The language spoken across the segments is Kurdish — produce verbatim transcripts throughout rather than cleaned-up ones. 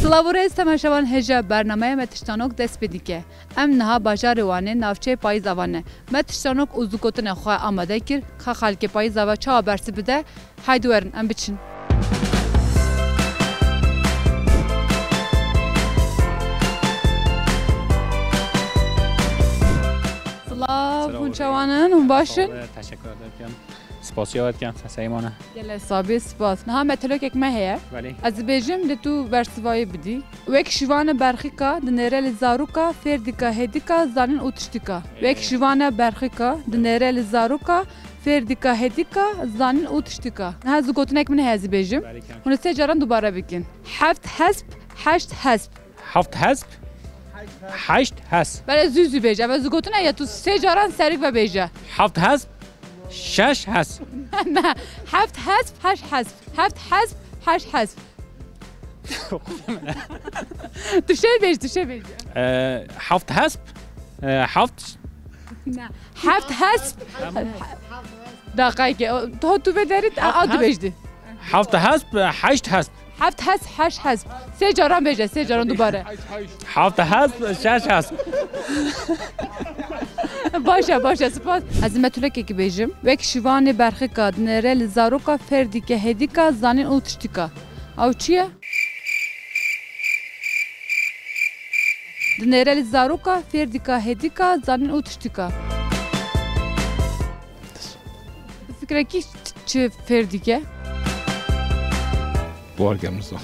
Silav û rêz temaşevan hêja, bernameya me Tiştanok dest pê dike. Em niha bajarê Wanê, navçeyê Payîza ve ne. Me tiştanok û zûgotinê xwe amade kir, ka xelkê Payîza ve çawa bersiv bide. Haydi werin, em biçin. Silav, hûn çawan in? Hûn baş in? Teşekkür ederim. Spasiya we dikim, seseyê me ne. Gelek sabî, spas. Niha metelokek me heye. Belê. Ez dibêjim, lê tu bersivayê bidî. Wek şivane berxika, dinêre li zaroka, fêr dika hêdika, zanîn û tiştika. Wek şivane berxika, dinêre li zaroka, fêr dika hêdika, zanîn û tiştika. Niha zûgotinek min heye, ez dibêjim. Belê, kem. Hûn ê sê caran dubare bikin. Heft hesp, heşt hesp. Heft hesp, heşt hesp. Belê, zû zû bêje. Ev zûgotin e ya, tu sê caran serik ve bêje. Heft hesp, şeş hesp. Ne, heft hesp, heşt hesp. Heft hesp, heşt hesp. Tu şey bêj, tu şey bêj. Ee, heft hesp, ee, heft. Ne, heft hesp. Tamam. Daqayke, o, tu, tu bê derî, a, a, tu bêjdi. Heft hesp, heşt hesp. Heft hesp, heşt hesp. Sê caran bêje, sê caran dubare. Heft hesp, şeş hesp. Baş e, baş e, spas. Ez metulekekî bêjim. Wek şivanê berxika, dinêre li zaroka, fêr dike hêdika, zanîn û tiştika. Ew çi ye? Dinêre li zaroka, fêr dika hêdika, zanîn û tiştika. Bi fikrekî çi fêr dike? Wargem nizanim.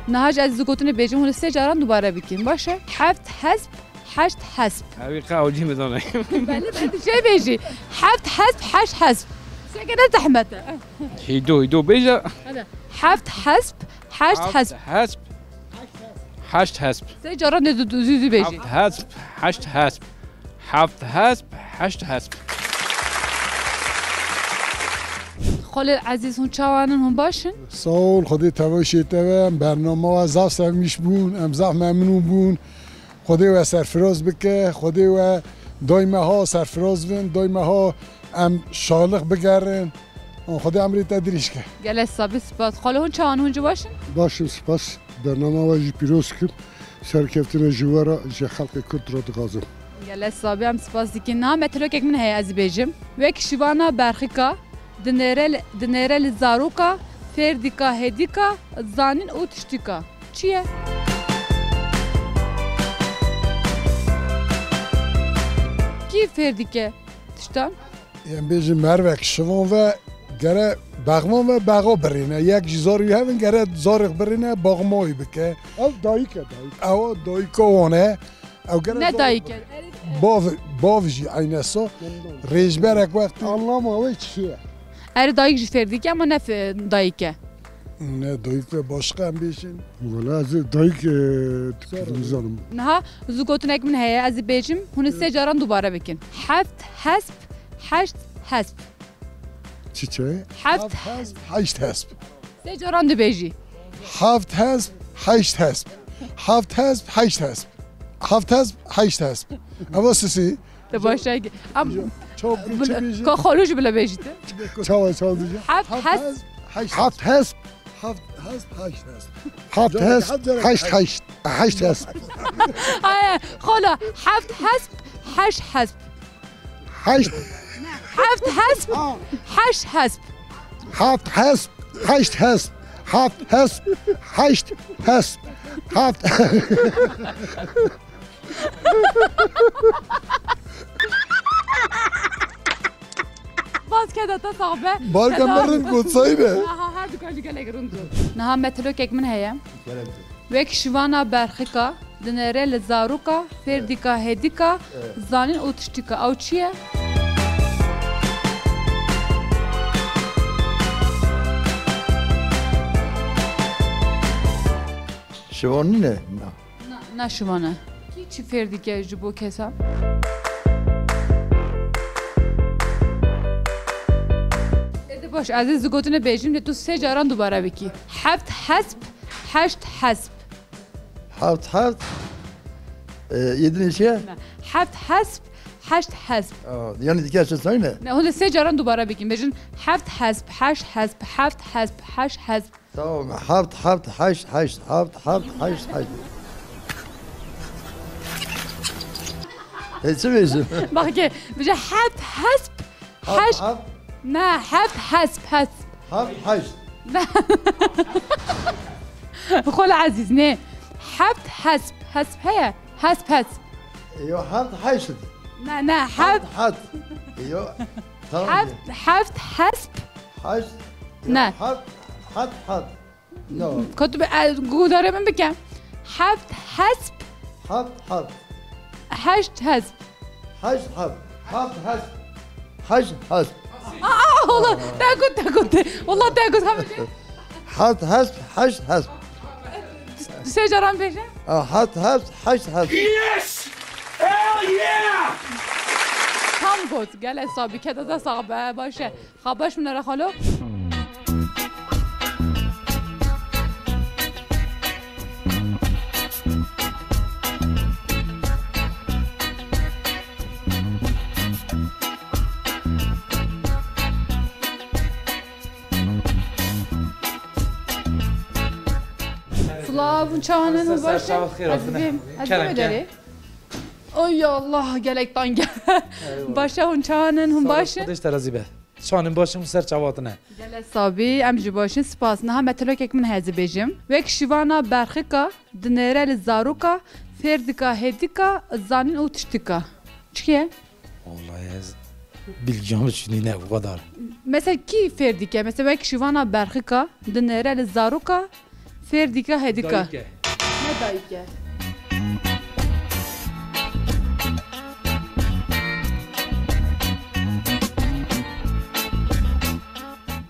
Niha jî ez zûgotinê bêjim, hûn ê sê caran dubare bikin. Baş e? Heft hesp, heşt hesp. Ew ê qe ewcî min dane. Belê, belê, tu şey bêjî. Heft hesp, heşt hesp. Seke ne zehmet e. Hîdo, hîdo bêje. Hadi. Heft hesp, heşt hesp. Heft hesp. Heşt hesp. Sê caran dê du, du, zû, zû bêjî. Heft hesp, heşt hesp. Heft hesp, heşt hesp. Xalê ezîz, hûn çawan in, hûn baş in? Sağ ol, Xwedê teveşê te be, em bernama we zaf sevmîş bûn, em zaf memnûn bûn. Xwedê we serfiraz bike, Xwedê we daîme ha serfiraz bin, daîme ha em şalix bigerin. Xwedê emrê te dirêj ke. Gelek sabî, spas. Xalo, hûn çawan, hûn jî baş in? Baş im, spas. Bernama we jî pîroz kim. Serkeftina ji we re, ji xelkê Kurd re dixwazim. Gelek sabî, em spas dikin. Niha metelokek min heye, ez ê bêjim. Wek şivana berxika, dinêre li, dinêre li zaroka, fêr dika hêdika, zanîn û tiştika. Çi ye? Kî fêr dike tiştan? Em bêjin mervek şivan ve gere bexvan ve bexa birîne. Yek ji zarî hevin gere zarî birîne, baxmayî bike. Ew dayik e, dayik. Ew dayika wan e. Ew gere ne zor dayik e? Bav, bav jî eyne sa. Rêjberek wextî. Anlama wê çi ye? Erê dayik jî fêr dike ama ne fe-, dayik e. Ne dayik ve başka em bêjin. Wala ez dayik, e, dizanim. Niha zûgotinek min heye, ez ê bêjim, hûn ê sê caran dubare bikin. Heft hesp, heşt hesp. Çi çi? Heft. Heft hesp, heşt hesp. Sê caran dibêjî. Heft hesp, heşt hesp. Heft hesp, heşt hesp. Heft hesp, heşt hesp. Eva sisi. Te başa ki. Am, çaw çi bêjî? Ka xalo jî bila bêjî te. Çawa, çawa diyecek? Heft hesp. Heft hesp, heşt hesp. Heft hesp, heşt hesp. Heft hesp, heşt hesp. Heşt hesp. Ay, xalo, heft hesp, heşt hesp. Heşt. Heft hesp, heşt hesp. Heft hesp, heşt hesp. Heft hesp, heşt hesp. Heft. Bas keda te sax be. Balka me rind got, sayî be. Ha, ha, her du kalî gelek rind got. Niha metelokek min heye. Wek şivana berxika, dinêre li zaroka, fêr dika hêdika, zanîn û tiştika. Ew çi ye? Şivan nîne? Na. Na, na şivan e. Kî çi fêr dike ji bo kesan? Êdî baş, ez ê zûgotinê bêjim, lê tu sê caran dubare bikî. Heft hesp, heşt hesp. Heft hesp, e, yedinê çi ye? Ne. Heft hesp, heşt hesp. Aa, yani dike çi sayne? Ne, hûn ê sê caran dubare bikin. Bêjin heft hesp, heşt hesp, heft hesp, heşt hesp. Tamam, heft, heft, heşt, heşt, heft, heft, heşt, heşt. E, çi bêjim? Bak ki, bije heft, hesp, Heft, heşt. Heft. Ne, heft, hesp, hesp. Heft, heşt. Xol Ezîz, ne. Heft, hesp, hesp heye. Hesp, hesp. Yo, heft, heşt. Ne, ne, heft. Heft, heft. Yo, tamam. Heft, heft, hesp. Heşt. Yo, ne. Heft, heft, heft. No. Kotû bi, e, guhdarê min bike. Heft hesp. Heft hesp. Heşt hesp. Heşt hesp. Heft hesp. Heşt hesp. Aa, aa, Allah, te got, te got. Allah, te got. Heft hesp, heşt hesp. Sê caran bêje. Aa, heft hesp, heşt hesp. Yes! Hell yeah! Tam got. Gele sabî, keda da sax be, baş e. Xabaş min re xalo. Silav, hûn çawan in, hûn baş in? Ser çava xêr hatine. Ez bêm, ez bêm derê. Oy Allah, gelek tang e. Eyvallah. Baş e, hûn çawan in, hûn baş in? Sağ ol, Xwedê ji te razî be. Çawan in, baş in, ser çava hatine. Gele sabî, em jî baş in, spas. Niha metelokek min heye ez ê bêjim. Wek şivana berxika, dinêre li zaroka, fêr dika, hêdika, zanîn û tiştika. Çi ye? Vallahi ez bilgiyam çi nîne bu kadar. Mesela kî fêr dike? Mesela wek şivana berxika, dinêre li zaroka, fêr dika, hêdika. Dayik e. Ne dayik e?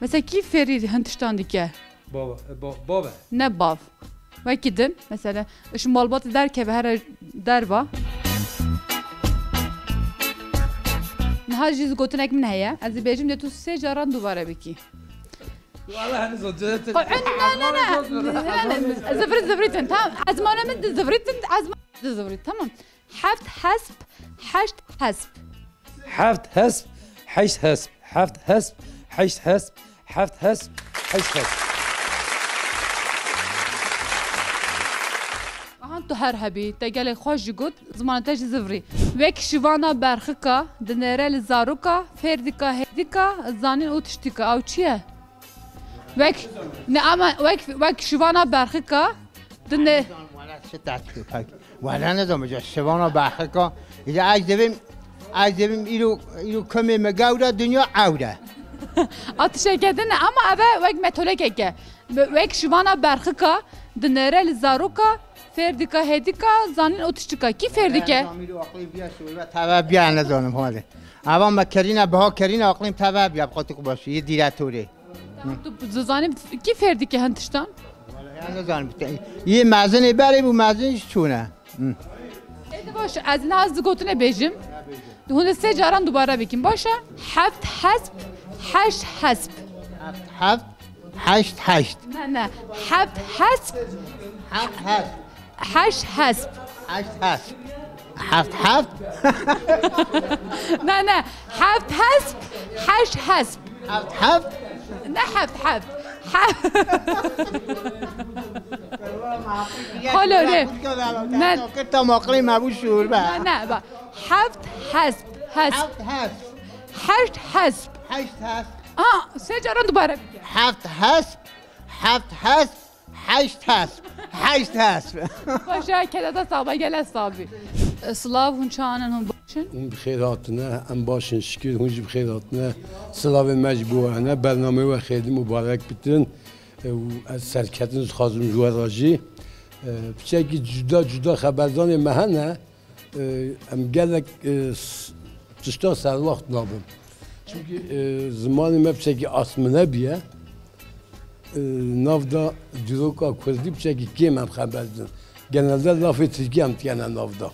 Mesela kî fêrî hin tiştan dike? Bava, e, ba-, bav e. Ne bav. Wekî din, mesela, ji malbatê derkeve here derva. Niha jî gotinek min heye. Ez ê bêjim, dê tu sê caran dubare bikî. Wala henî zor, cüret. Qe-, ne, ne, ne. Ne, ne. Zivrît, zivrîtin. Tamam. Ezmana min di zivrîtin, ezmana di zivrît. Tamam. Heft hesp, heşt hesp. Heft hesp, heşt hesp. Heft hesp, heşt hesp. Heft hesp, heşt hesp. Ahan tu her hebî, te gelek xweş jî got, zimanê te jî zivrî. Wek şivana berxika, dinêre li zaroka, fêr dika, hêdika, zanîn û tiştika. Ew çi ye? Wek, ne ama wek, wek şivana berxika, dine- Wala şi te çi pek. Wala ne zaman şivana berxika. Îca ez dibim, ez dibim îro, îro kemê me gewre, dinya ewre. A tişeke din e, ama eve wek metolekeke. Be-, wek şivana berxika, dinêre li zaroka, fêr dika, hêdika, zanîn û tiştika. Kî fêr dike? Wala ne zaman îro aqlî biya şiwe, teve biya ne zaman hadi. Ava me kerîne, biha kerîne aqlîm teve biya, bi qotik baş, yê dîretorê. Tu dizanî kî fêr dike hin tiştan? Wala ya nizanim. Yê mezinê berê bû, mezin jî çûne. Hı. Ê de baş, ez niha ez di gotinê bêjim. Hûn ê sê caran dubare bikin. Baş e? Heft hesp, heşt hesp. Heft heft, heşt heşt. Ne, ne. Heft hesp. Heft hesp. Heşt hesp. Heşt hesp. Heft heft. Ne, ne. Heft hesp. Heşt hesp. Heft heft. Ne heft heft. Heft. Xalo, ne. Ne. Tam aqlê me bû şûr be. Ne, ne, bak. Heft hesp. Hesp. Heft hesp. Heşt hesp. Heşt hesp. Aha, sê caran dubare bike. Heft hesp. Heft hesp. Heşt hesp. Heşt hesp. Baş e, keda te sax be, gelek sax bî. Silav, hûn çawan in, hûn baş in? Hûn bi xêr hatine, em baş in şikir, hûn jî bi xêr hatine. Silavê me jî bo we hene, bernameyê we xêrî mubarek bitin. E, û ez serketin dixwazim ji we re jî. E, piçekî cuda cuda xeberdanê me hene. E, em gelek, e, s-, tişta serwext nabin. Çimkî, e, zimanê me piçekî asmine bûye. E, nav da dîroka kurdî piçekî kêm em xeber didin. Genelde lafê tirkî em dikene nav da.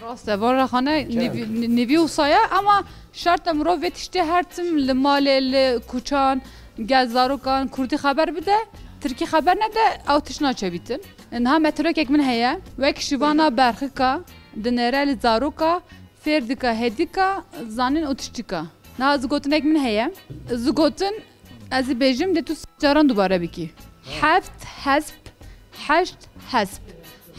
Rast e, van rexane nivî, nivî wisa ye, ama şert e mirov vê tiştê her tim li malê, li kuçan, gel zarokan kurdî xeber bide, tirkî xeber nede, ew tişt naçe bîtin. Niha metelokek min heye, wek şivana berxika, dinêre li zaroka, fêr dika, hêdika, zanîn û tiştika. Niha zigotinek min heye. Zigotin, ez ê bêjim, dê tu sê caran dubare bikî. Heft hesp, heşt hesp.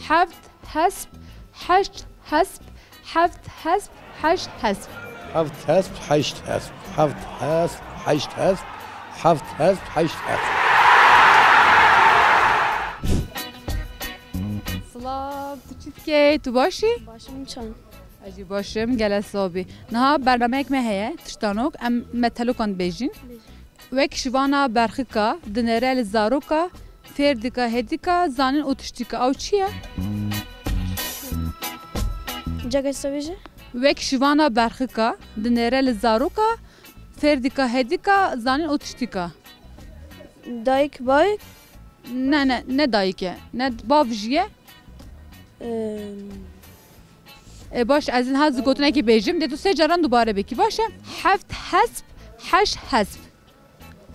Heft hesp, heşt hesp. Heft hesp, heşt hesp. Heft hesp, heşt hesp. Heft hesp, heşt hesp. Heft hesp, heşt hesp. Silav, tu çi dikey? Tu baş î? Baş im, çawan? Ez jî baş im, gelek sax bî. Niha bernameyek me heye, tiştanok, em metelokan dibêjin. Bêje. Wek şivana berxika, dinêre li zaroka, fêr dika, hêdika, zanîn û tiştika. Ew çi ye? Caka çi bêje? Wek şivana berxika, dinêre li zaroka, fêr dika, hêdika, zanîn û tiştika. Dayik, bavik? Ne, ne, ne dayik e. Ne bav jî ye. Em. E, baş, ez niha ji gotinekê bêjim, dê tu sê caran dubare bikî, baş e? Heft hesp, heşt hesp.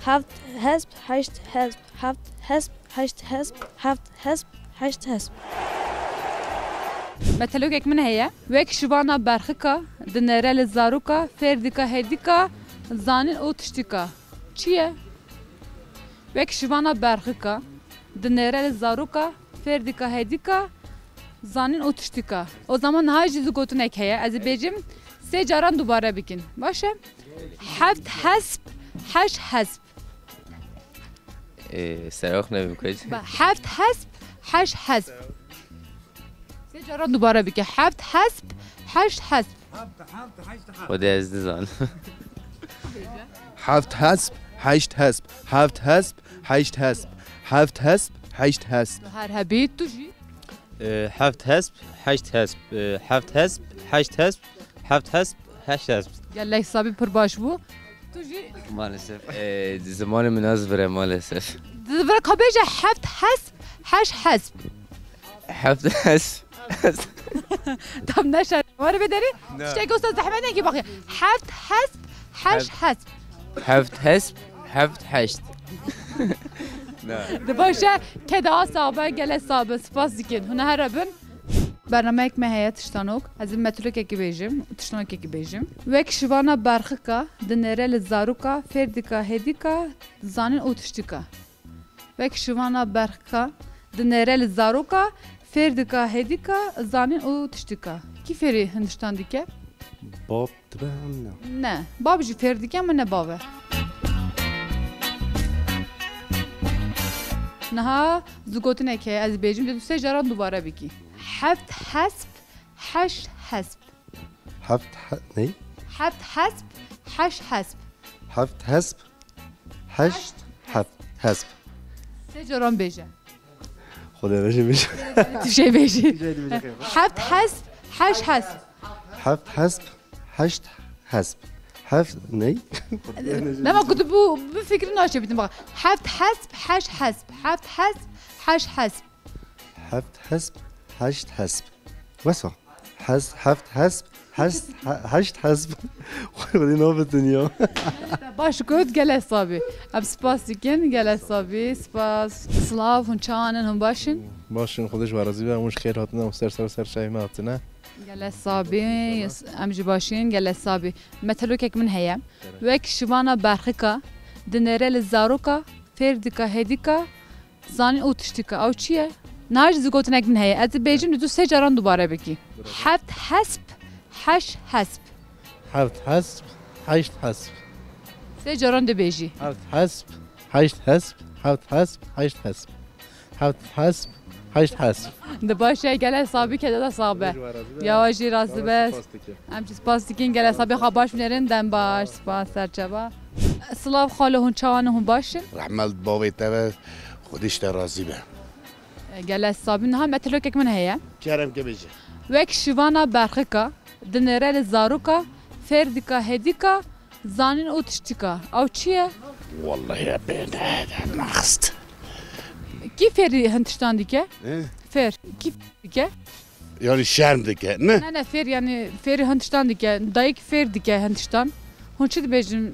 Heft hesp, heşt hesp. Heft hesp, heşt hesp. Heft hesp, heşt hesp. Metelokek min heye. Wek şivana berxika, dinêre li zaroka, fêr dika, hêdika, zanîn û tiştika. Çi ye? Wek şivana berxika, dinêre li zaroka, fêr dika, hêdika, zanîn û tiştika. O zaman niha jî ji gotinek heye. Ez ê bêjim, sê caran dubare bikin. Baş e? Heft hesp, heşt hesp. Ee, serox ne bim kec? Ba, heft hesp, heşt hesp. Sê caran dubare bike. Heft hesp, heşt hesp. Xwedê ez dizanim. Heft hesp, heşt hesp. Heft hesp, heşt hesp. Heft hesp, heşt hesp. Her hebî tu jî? Ee, heft hesp, heşt hesp. Ee, heft hesp, heşt hesp. Heft hesp, heşt hesp. Gelek sabî pir baş bû. Tu jî? Maalesef. Ee, zimanê min ez vire maalesef. Vire ka bêje heft hesp, heşt hesp. Heft hesp. Tam neşer. Were bê derî. Ne. Tiştek usta zehmet nekî bakî. Heft hesp, heşt hesp. Heft hesp, heft heşt. Ne. Di baş e, keda sabe, gelek sabe, spas dikin. Hûn here bin. Bernameyek me heye tiştanok. Ez ê metelokekî bêjim, tiştanokekî bêjim. Wek şivana berxika, dinêre li zaroka, fêr dika, hêdika, zanîn û tiştika. Wek şivana berxika, dinêre li zaroka, fêr dika, hêdika, zanîn û tiştika. Kî fêrî Hindistan dike? Bab dibe em ne? Ne. Bab jî fêr dike, ama ne bav e. Niha ji gotinek heye, ez bêjim, dê tu sê caran dubare bikî. Heft hesp, heşt hesp. Heft he-, ney? Heft hesp, heşt hesp. Heft hesp, heşt hep-, hesp. Sê caran bêje. Xwedê re jî bêje. Tu şey bêjî. Heft hesp, heşt hesp. Heft hesp, heşt hesp. Heft ney? Dema ku tu bu, bu fikri naşe bitin bak. Heft hesp, heşt hesp. Heft hesp, heşt hesp. Heft hesp, heşt hesp. Wesa. Hes-, heft hesp, heşt, he-, heşt hesp. Xwedê nabitin ya. Baş got, gelek sabî. Em spas dikin, gelek sabî, spas. Silav, hûn çawan in, hûn baş in? Baş in, Xwedê ji we razî be, hûn ji xêr hatine û ser ser ser çavê me hatine. Gelek sabî, em jî baş in, gelek sabî. Metelokek min heye. Wek şivana berxika, dinêre li zaroka, fêr dika, hêdika, zanîn û tiştika. Ew çi ye? Niha jî gotinek min heye. Ez dibêjim, tu sê caran dubare bikî. Heft hesp, heşt hesp. Heft hesp, heşt hesp. Sê caran dibêjî. Heft hesp, heşt hesp, heft hesp, heşt hesp. Heft hesp, heşt hesp. Di baş e, gelek sabî, keda sabe. Xwedê ji we razî be. Ya we jî razî be. Spas dikim. Em jî spas dikin, gelek sabî, xwe baş binêrin, dem baş, spas, serçeva. Silav xalo, hûn çawan in, hûn baş in? Rehmet bavê te be, Xwedê ji te razî be. Gelek sabî, niha metelokek min heye. Kerem ke bêje. Wek şivana berxika, dinêre li zaroka, fêr dika, hêdika, zanîn û tiştika. Ew çi ye? Wallahî bê ne, ne naxist. Kî fêrî Hindistan dike? He? Fêr. Kî fêr dike? Yani şerm dike, ne? Ne, ne, fêr yani fêrî Hindistan dike. Dayik fêr dike Hindistan. Hûn çi dibêjin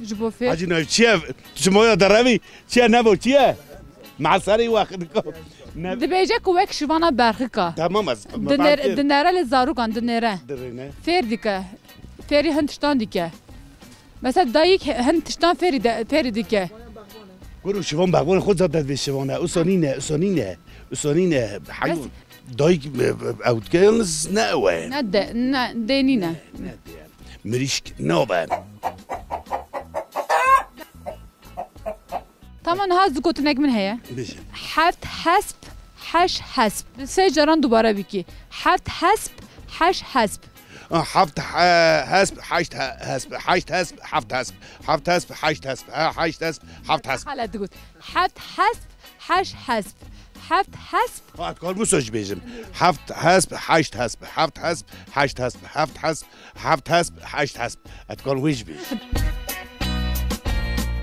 ji bo fêr? Hacı ne, çi ye? Tu ji moya derevî, çi ye, ne bo, çi ye? Meselê wextiko. Ne- Dibêje ku wek şivana berxika. Tamam, ez Diner-, dinere li zarokan, dinere. Dirêne. Fêr dike. Fêrî hin tiştan dike. Mesela dayik hin tiştan fêrî de, fêrî dike. Kuro şivan bexvan xwe zade divê şivane. Usa nîne, usa nîne. Usa nîne. Heywan. Dayik, e, e, ew dike yalnız ne ew e. Ne de, ne, dê nîne. Ne, ne diye. Mirîşk nabe. Tamam, niha ez gotinek min heye. Bêje. Heft hesp, heşt hesp. Sê caran dubare bikî. Heft hesp, heşt hesp. Ha, heft he-, hesp, heşt he-, hesp, heşt hesp, heft hesp. Heft hesp, heşt hesp, he, heşt hesp, heft hesp. Xelet digot. Heft hesp, heşt hesp. Heft hesp. Ha, ez dikarim wisa jî bêjim. Heft hesp, heşt hesp, heft hesp, heşt hesp, heft hesp, heft hesp, heşt hesp. Ez dikarim wê jî bêjim.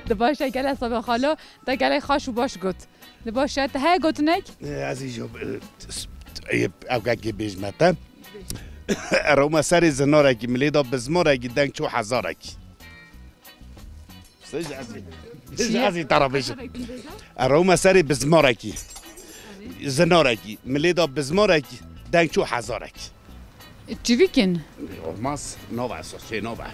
Di baş e, gelek sabe xalo, te gelek xaş û baş got. Di baş e, te heye gotinek? E, ez îjo, e, s-, e, ew kekê bêjme te. Erome serê zinarekî, milê da bizmarekî, deng çû hezarekî. Sej ezî. Sej ezî te re bêjim. Erome serê bizmarekî. Zinarekî. Milê da bizmarekî, deng çû hezarekî. Çivîkin? Olmaz. Nava esas şey nava.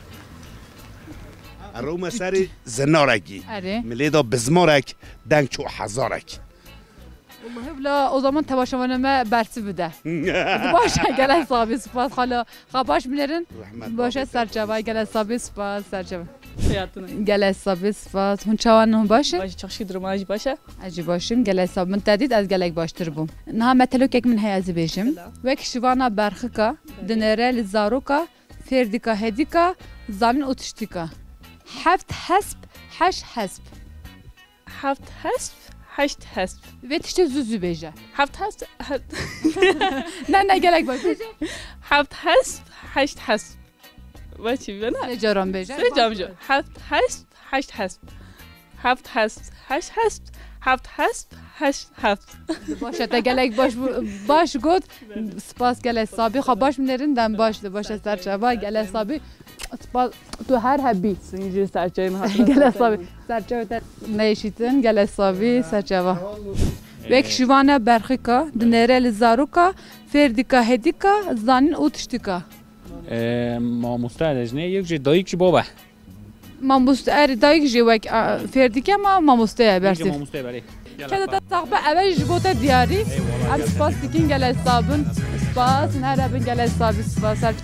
Erome serê zinarekî. Erê. Milê da bizmarek, deng çû hezarekî. Wallahî bila o zaman temaşevanê me bersiv bide. Baş e, gelek sabî, spas xalo. Xa baş binerin. Rehmet. Baş e, serçava, gelek sabî, spas, serçava. Gelek sabî, spas. Hûn çawan, hûn baş in? Baş, çok şükür, duruma jî baş e. Ez jî baş im, gelek sabî. Min te dît, ez gelek baştir bûm. Niha metelokek min heye, ez ê bêjim. Wek şivana berxika, dinêre li zaroka, fêrdika hedika, zanîn û tiştika. Heft hesp, heşt hesp. Heft hesp, heşt hesp. Vê tiştê zû zû bêje. Heft hesp, heft. Ne, ne, gelek baş bêje. Heft hesp, heşt hesp. Ve çi bêne? Sê caran bêje. Sê caran bêje. Heft hesp, heşt hesp. Heft hesp, heşt hesp. Heft hesp, heşt hesp. Baş e, te gelek baş bû-, baş got. Spas, gelek sabî. Xwe baş binerin, dem baş de, baş e, serçava, gelek sabî. Spas, tu her hebî. Sincî serçeyên hatira. Gelek sabî. Serçewe te neyşîtin, gelek sabî, serçava. Wek şivane berxika, dinêre li zaroka, fêrdika hedika, zanîn û tiştika. Ee, mamoste de ne, yek jî dayik jî baba. Mamoste, erê, dayik jî wek, a, fêrdike ma mamoste ye, yek jî bersîv. Mamoste ye, belê. Keda te sax be, eve ji bo te diyarî. Eyvallah, em spas dikin, gelek sabin. Spas, her hebin, gelek sabî, spas, her çi.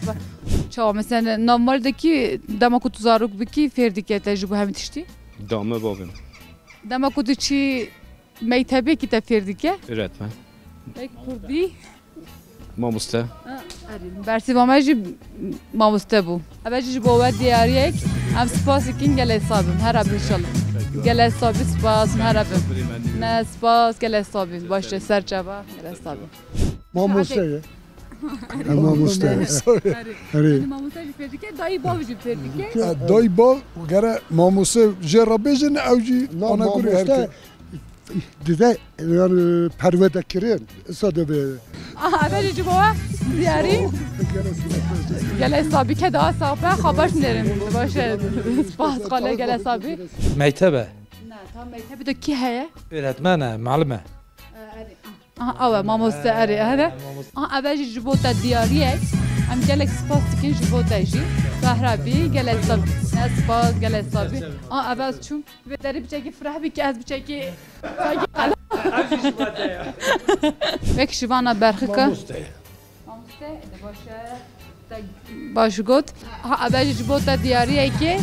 Çawa, mesela, normal de ki, dema ku tu zarok bikî, fêr dike te ji bo hemî tiştî? Dame bavim. Dema ku tu çî mektebê ki te fêr dike? Öğretmen. Pek kurdî? Mamoste. Ha, erê. Bersîva me jî mamoste bû. Eve jî ji bo we diyariyek, em spas dikin, gelek sabin. Her hebin inşallah. Gelek sabî, spas, her hebin. Ne spas, gelek sabî. Baş e, serçava, gelek sabî. Mamoste ye. E, mamoste. Erê. Erê. Yanî mamoste jî fêr dike, dayî bav jî fêr dike. E, dayî bav gere mamoste jê re bêjin, ew jî ana kurê her ke. Dide, yani, perwerde kirin, isa de be. Aha, eve jî ji bo we diyarî. Gelek sabî, keda sax be, xwe baş nerin. Baş e, spas, xale, gelek sabî. Mektebe. Ne, tam mektebe de kî heye? Öğretmen e, muallim e. E, erê, ah. Aha, ew e, mamoste, erê, here. Aha, eve jî ji bo te diyariyek. Em gelek spas dikin ji bo te jî. Zehra bî, gelek sab-, ne spas, gelek sabî. Aha, eve ez çûm. Vê derî biçekî fireh bî ki ez biçekî sanki qala. Wek şivana berxika. Mamoste. Mamoste, de baş e. Te baş got. Ha, eve jî ji bo te diyariyekê.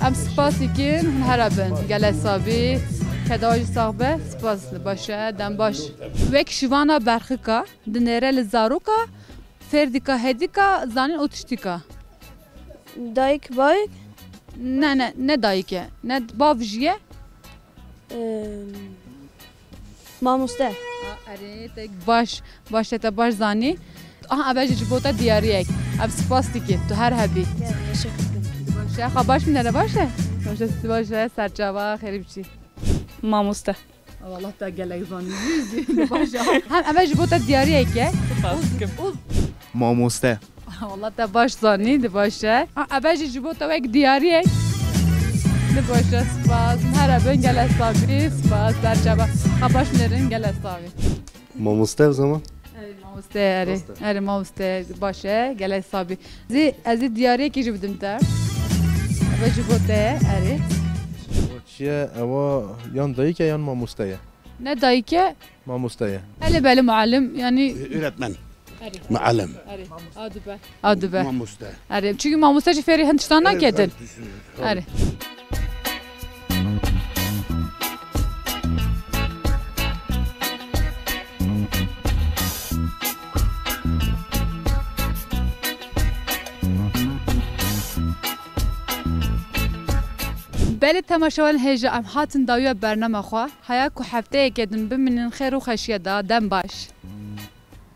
Em spas dikin, hûn here bin. Gelek sabî. Keda jî sax be. Spas, baş e, dem baş. Wek şivana berxika, dinêre li zaroka, fêr dika, hedika, zanîn û tiştika. Dayik, bayik? Ne, ne, ne dayik e. Ne bav jî ye. Em, mamoste. A, erê, te baş, baş e, te baş zanî. Aha, eve jî ji bo te diyariyek. Em spas dikin. Tu her hebî. Gel, teşekkür ederim. Baş e, xwe baş bîne, baş e? Baş e, baş e, serçava, xêrî biçî. Mamoste. Wallah te gelek zanî. Baş e. Hem eve ji bo te diyariyek e. Spas dikim. Mamoste. Wallah te baş zanî, di baş e. Ha, eve jî ji bo te wek diyariyek. Di baş e, spas. Here bin, gelek sabî, spas. Serçava. Ha, baş nerin, gelek sabî. Mamoste o zaman. Erê, mamoste, erê. Mamoste. Erê, mamoste, baş e, gelek sabî. Zî, ez ê diyariyekê jî bidim te. Eve ji bo te, erê. Çiye ewa yan dayik e yan mamoste ye? Ne dayik e? Mamoste ye. Hele belê muallim, yanî Öğretmen. Erê, Muallim. erê. Adibe. Adibe. Mamoste. Erê. Çünkü mamoste jî fêrî hin tiştan nakedin. Erê. Belê temaşevan hêja em hatin dawiya bernama xwe. Haya ku hefteyeke din bimînin xêr û xweşiye de. Dem baş.